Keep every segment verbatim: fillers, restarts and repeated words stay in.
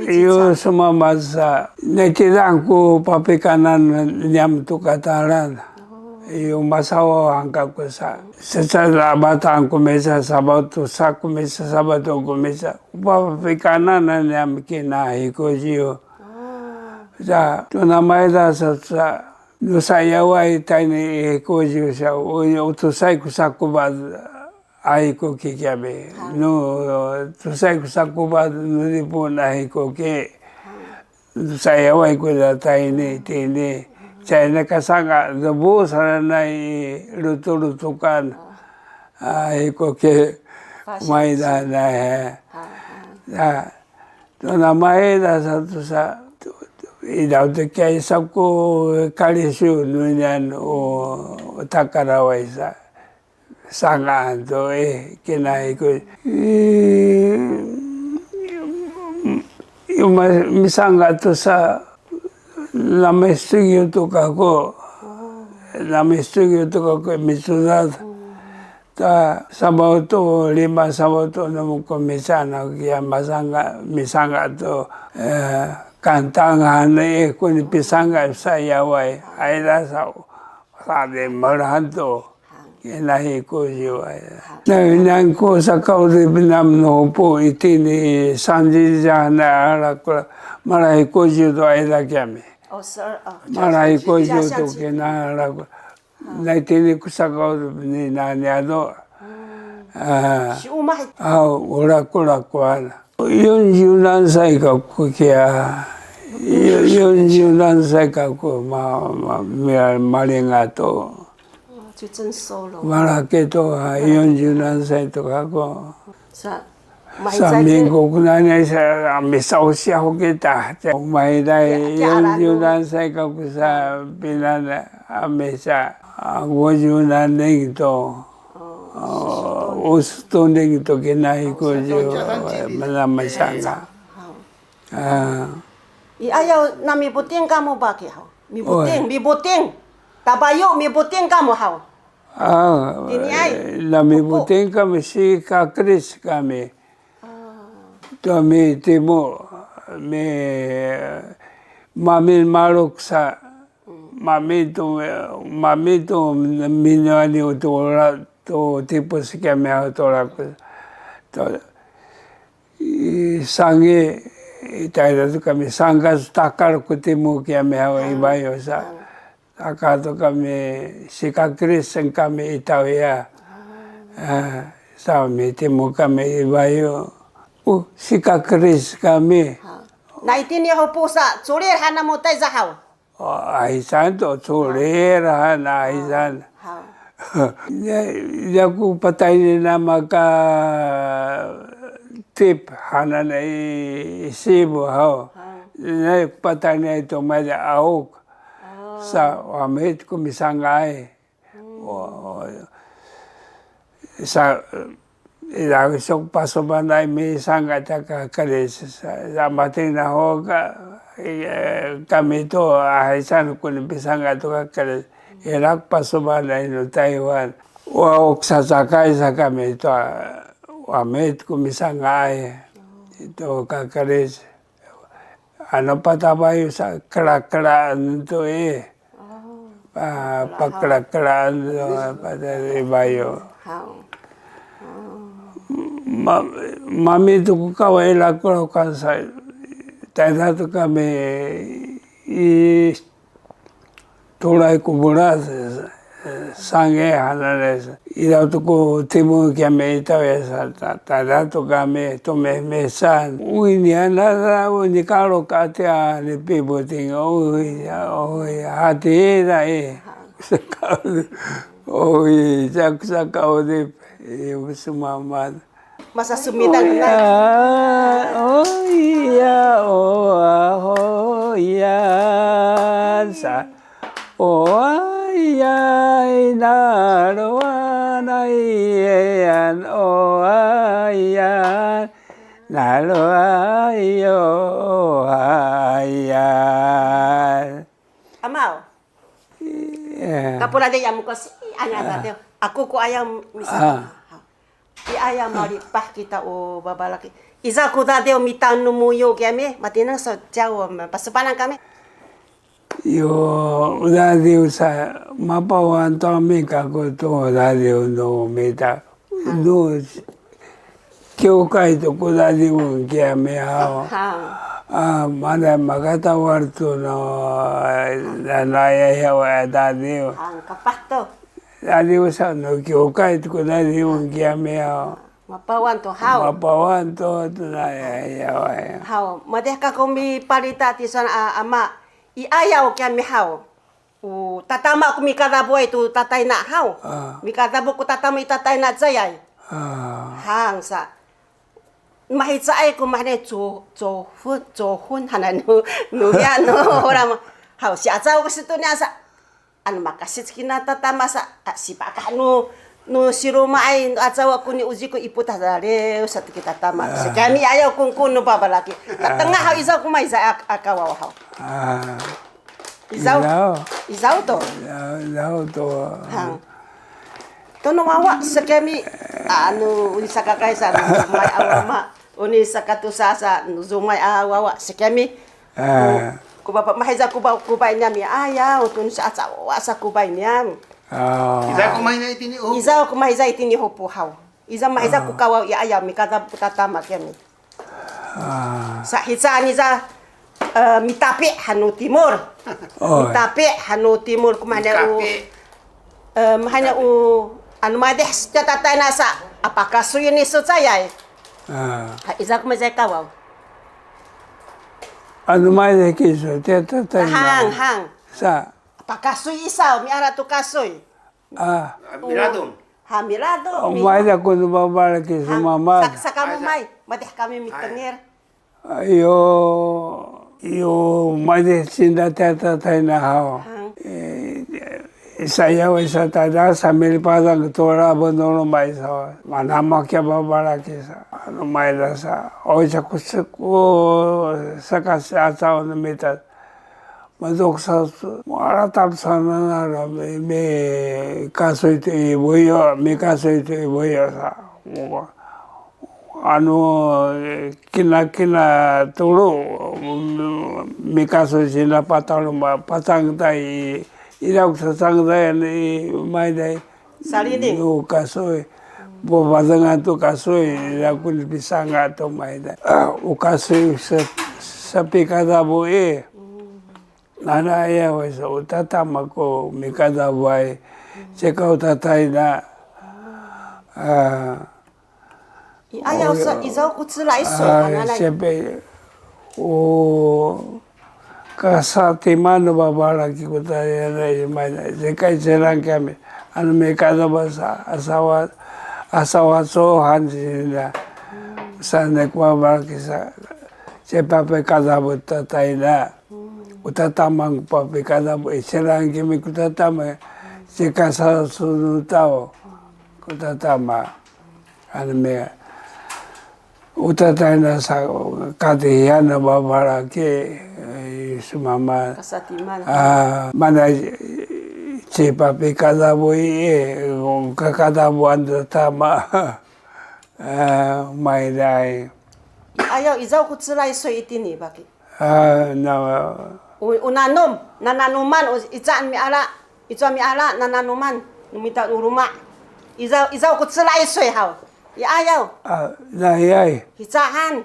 Iyo sumamad sa, naicidaan ku papikanan niyam tu katalan. Iyo masawaw angka ku sa, sacacabal angku misa, sabaw tu sa ku misa, sabaw tu ku misa. Papikanan niyam kina Hikujiw. Sa, tu namayda sa, sa, nu sayaway tayni i Hikujiw sa, u, u tusay ku sakubad a Hikuki kiyami. Nu tusay ku sakubad nu dipun a Hikuki. Nu sayaway ku da tayni, tini. Caay na kasanga, debu saranay i lutulutukan a Hikuki. Mayda na he. Na, tu namayda sa tu sa, tu, tu, idaw tu kiya sa ku kalisiw nu niyan u takaraway sa. Sangaan to, eh, kina Hiku, eh, misanga to sa, namisetu to kako, namisetu to kako micudad. Ta sabaw to, lima sabaw to namu ko misanga, kiya masanga, misanga to, eh, kantang han, eh, ko nipisanga sayaway, ayda sa, sa de malahan to. Kina Hikujiw. Na, niyam ku sakawdip niyam no pu itini sanjija na lakula mala Hikujiw to ayda kiyami. Mala Hikujiw to kina lakula. Na itini ku sakawdip ni na niya to. Ah, ula kula kuan. Yonjiw nansay kako kiya. Yonjiw nansay kako ma, ma, malinga to. Malaki to, yonjiw nansay to kako. Sa, minggu kunani sa, misausiyaw kita. Mahiday yonjiw nansay kako sa, pinana, misa, wojiw nansay to. Usutunding to kina Hikujiw, mana masanga. I ayaw na mibuting kamo baki haw. Mibuting, mibuting. Tabayu mibuting kamo haw. Tini ay. Na mibuting kami si kakris kami. Kami timu, mi, mamin maluk sa, mami tu, mami tu minani tu la tu tipus kami haw to laku. To, i, sangi, i, tayda tu kami sangga takal ku timu kami haw i bayu sa. Saka to kami sikakris kami i tawiya. Sa mitimu kami i bayu. Uh, sikakris kami. Na itini ho pusa, culir hana mutay zahaw. Ahisan to, culir hana ahisan. Ya, ya ku patayni na maka tip hana na i sibu haw. Ya ku patayni to maya auk. Sa wamit ku misangay. Sa ila sok pasobanay misangay ta kakadis sa mating na ho ka, kami to ahisan ku ni pisangay to kakadis. Ila pasobanay no Taiwan. Wa ok sasakay sa kami to wamit ku misangay to kakadis. Ano patabayu sa kela-kelaan to i. Pakela-kelaan to patabayu. Mami to ku kaway lakulakan sa. Tayda to kami i Tulay ku bulas, sange hananay, ilaw to ku timu kami itaw ya sa, tayda to kami tumemisan. Uy, niyan na, uy, ni kalok atiya ni pibuting, uy, uy, hati na i. Uy, sak, sakaw di, i, sumaman. Masa sumidang na. Oh iya, oh ah, oh iya. Oh ay, ay, na lo an, ay, ay, an, oh ay, ay, na lo ay, oh ay, ay. Amaw. Kapulade ya muko si, anya tate. Aku ko ayam misa. I aya malipah kita o babalaki. Iza ku dadiw mitanu muyu kami, matineng so caw, pasupanan kami. Yo, dadiw sa, mapawan to mi kaku tu dadiw nu mita. Nu kiwkay tu ku dadiw kiya mi haw. Ha. A, mana makatawal tu no, nanaya yaw a dadiw. Ang kapah to. Dadiw sa nu kiwkay tu ku dadiw kiya mi haw. Mapawan to haw. Mapawan to, tu naya yaw a. Haw, madih kaku mipalita tisan a, ama, i ayaw kiya mi haw. U tatama ku mikadabuay tu tatayna haw. A. Mikadabu ku tatama i tatayna cayay. A. Hang sa. Mahicaay ku mahani co-, cohun, cohun hana nu, nu ya nu, ora ma-, haw, si acaw ku situ niya sa. Anu makasic kina tatama sa, a, sipakah nu, nu sirumaay, nu acaw ku ni uzi ku iput hadaliw, sa ti kita tatama. A. Sakami ayaw kungkun nu babalaki. Tatengah haw izaw ku mahiza a, a kawaw haw. A. Izaw. Izaw. Izaw to. Izaw, izaw to. Hang. To no wawa sakami, anu, uni sakakay sa, nu zumay a wama, uni sakatusa sa, nu zumay a wawa sakami. A. Ku, ku bapa mahiza ku ba, ku bay niyam i ayaw, to ni sa acawa sa ku bay niyam. A. Izaw ku mahiza itini, o. Izaw ku mahiza itini hopu haw. Izaw mahiza ku kawaw i ayaw, mikadab ku tatama kami. A. Sa hica niza, e, mitapi hanu timur. O. Mitapi hanu timur ku mahani u. Mitapi. E, mahani u, anu madih sa tatayna sa, a pakasuy ni su cayay. A. Ha, izaw ku mahiza kawaw. Anu madih kisu, tatayna. Hang, hang. Sa. A pakasuy isaw, miala tu kasuy. A. Miladong. Ha, miladong. O, mahiza ku nu babalaki sumama. Sa, sakamu may, madih kami mitengil. Yo, yo, madih cinda tatayna haw. Hang. E, sayaw sa tada sambil padang tora benulu may sa. Mana makiya babalaki sa. Anu mahiza sa. O, sa ku, sa ku, saka sa acaw nu mita. Madok sa, muala tapsana na, mi, mikasuy tu i buyu, mikasuy tu i buyu sa. Anu, kinakina tulu, mikasuy sina pataluma, pacang ta i, ina ku sacang ta i, mahiza i. Saliling. U kasuy. Pupadengan tu kasuy, ira ku ni pisanga tu mahiza. A, u kasuy sa, sapikadabu i. Nanaya waysa u tatama ku mikadabuay. Sika u tatayna. A. I ayaw sa, izaw ku cila isu, a, nanay. Siyempre, u, kasatiman no babalaki ku tayra, sika i cirang kami, anu mikadaba sa, asawa, asawa sohan sina, sa ne ku babalaki sa, sipapikadabu tatayna, u tatama ku papikadabu, i cirang kami ku tatama, sika sa sunu taw, ku tatama. Anu mi, u tatayna sa katihiyan a babalaki, e, sumama. Kasatiman. A, mana, e, sipapikadabu i, e, kakadabuan tatama. A, mahiza i. Ayaw, izaw ku cila isu itini, baki. A, na. U, u nanum, nananuman, u, ica miala, ica miala, nananuman, nu mita u luma. Izaw, izaw ku cila isu haw. I ayaw. A, na, i ay. Hicahan.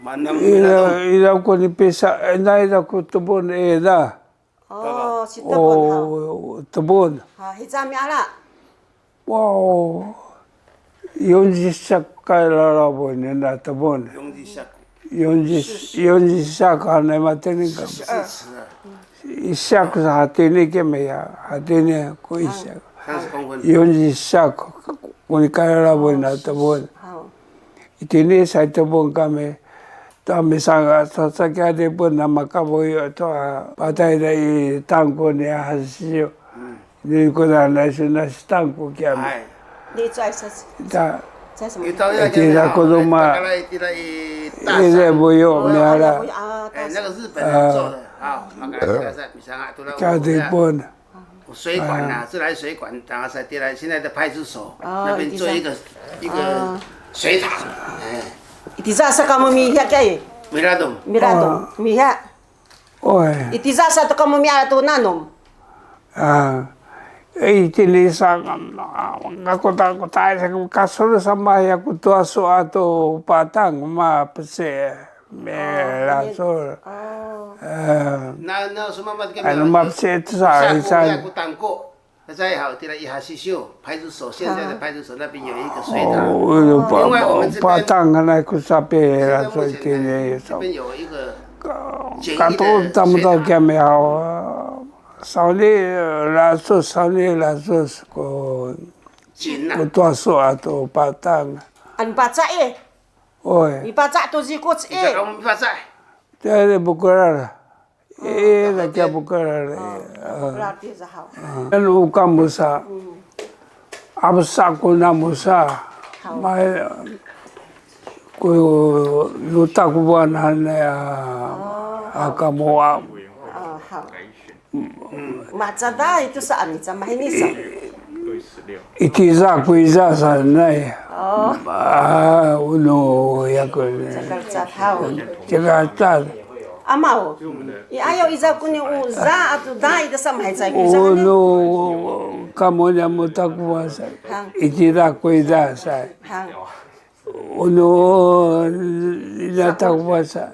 Manam, ina, manam. Ina ku ni pisa, e, na ina ku tebun, e, na. O, si tebun, ha. O, tebun. Ha, hica miala. Wow. Yonjisyak kay lalaw ni na tebun. Yonjisyak. Yonjis-, yonjisyak hanay matini ka. Isyak sa hatini kami ya. Hatini ko isyak. Yonjisyak ko ni kay lalaw ni na tebun. Itini sa i tebun kami. Ta misanga sa, sa kiya dipun na makabuyu to, a, patay na i tangku ni hasiyu. Ni ku na na si na si tangku kiya mi. Hay. Ni chay sa. Ta. Chay sa. Ita ya, iti na ku duma. Ita na iti na i tasa. Ire buyu miala. Buyu, a, tasa. E, na ka si pa na so. A. Misanga tu la. Kiya dipun. 水管啊，自来水管，然后才进来现在的派出所那边做一个一个水塔。哎，i tiza sa kamo miha kiya? Miradom. Miradom. Miha. Oy. I tiza sa to kamo miha to nanom? Ah, itini sa, nga kota kota sa kasur sama ya ku tua so ato patang ma pese. Melasul. Oh. Eh, na na sumama ka anu mapsi itu sa sa isan. Ku tangko. Sa hau tira i hasisyo, 派出所，现在的派出所那边有一个水塔。哦，有 另外我们这边 pa- patang na ku sapi 现在 rasul 目前 kini 这边有一个简易的水塔。Kato tamu to kami hau. Sauli rasul, sauli rasul ko 井啊。 Ko tua so ato patang. An baca eh. Oy. Mipaca to zikuc i. Ika kamu mipaca? Tiya bukular. Eh, tiya bukular. Bukular ti zahaw. Anu kamu sa. Absa ko namu sa. Haw. May ko luta ko buwan han ya. Aka mo a. Haw. Macaday to saan, i ca mahini sa? I tiza kuyza sa nay. Oh. Ah, unu ya ko. Cakal cat haw. Cakal cat. Amaw. I ayaw iza kuni u za ato da i da sa mahay cay kuyza. Unu kamo nya mo takuwa sa. Hang. I tiza kuyza sa. Hang. Unu ina takuwa sa.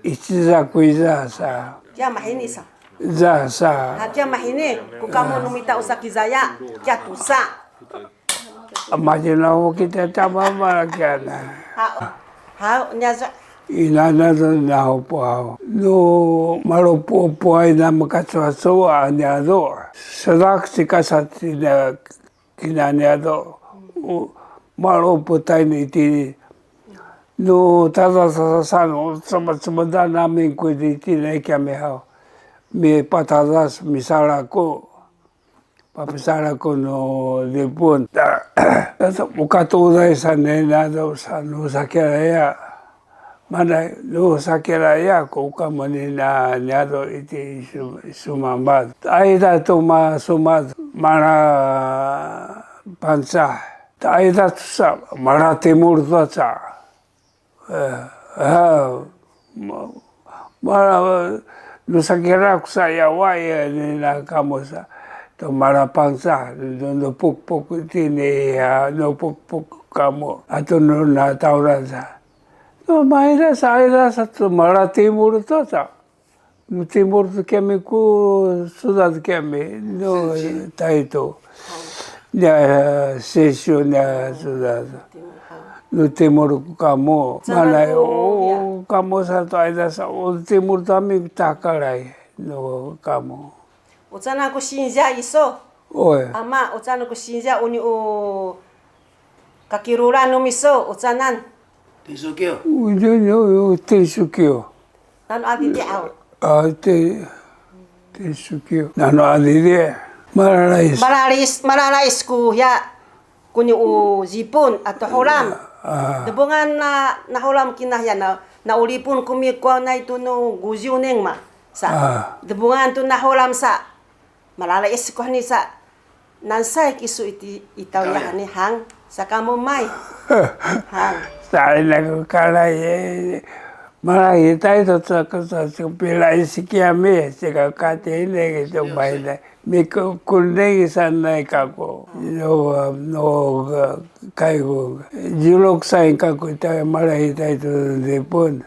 I tiza kuyza sa. Kiya mahini sa. Za sa. Ha, kiya mahini, ko kamo no mita o sakizaya, kiya tosa. Amacinaw kita tamama kiya na. Ha, ha, nya za. Inana do na hopo haw. No malopopoay na makacowacowa a nya do. Sadak sikasat sina kinaniya to, o, malopotay ni tini. No tadasasa no, cemacemadan amin ko tini kami haw. Mipatadas, misalako. Papisalako no Dipon. Ta, ta, o katuday sa nena to sa no sakiraya. Mana no sakiraya ko kamo nina niya to iti su-, sumamad. Ayda to masumad, mala Pangcah. Ayda to sa, mala timur to sa. Eh, ha, ma-, mala, no sakira ko sa yawa ya nina kamo sa. To mala Pangcah, no, no pukpuk tini ya, no pukpuk kamo. Ato no natawlan sa. No, mahaen sa, haen sa to mala timur to sa. No timur to kami ko sudad kami, no, Sesyo. Tayto. Nya, Sesyo nya sudad. No timur ko kamo. Mana, o, kamo sa to haen sa, o timur to kami takalay, no kamo. O canan ko sinzia iso. Oy. Ama, o canan ko sinzia, o ni o kakilulan no miso, o canan. Tinsukyo. O, o, o, Tinsukyo. Nano adidi aw. A, ti-, Tinsukyo. Nano adidi. Malalais. Malalais, malalais ko ya. Ko ni o Dipon ato Holam. A. Debungan na, na Holam kina ya na, na o Dipon ko mikuwanay to no guziw ning ma. Sa. A. Debungan to na Holam sa. Malalais ko hani sa. Nansay kiso iti, i tawya hani hang. Sa kamo may. Hang. Sa ina ko kalay, e, malay tayto sa ko sa, sa pilay si kiyami, si kakati ini gitu, mahaen. Mikukuning sanay kako. No, no, ka-, kayku. Julok sain kako ta malay tayto Dipon.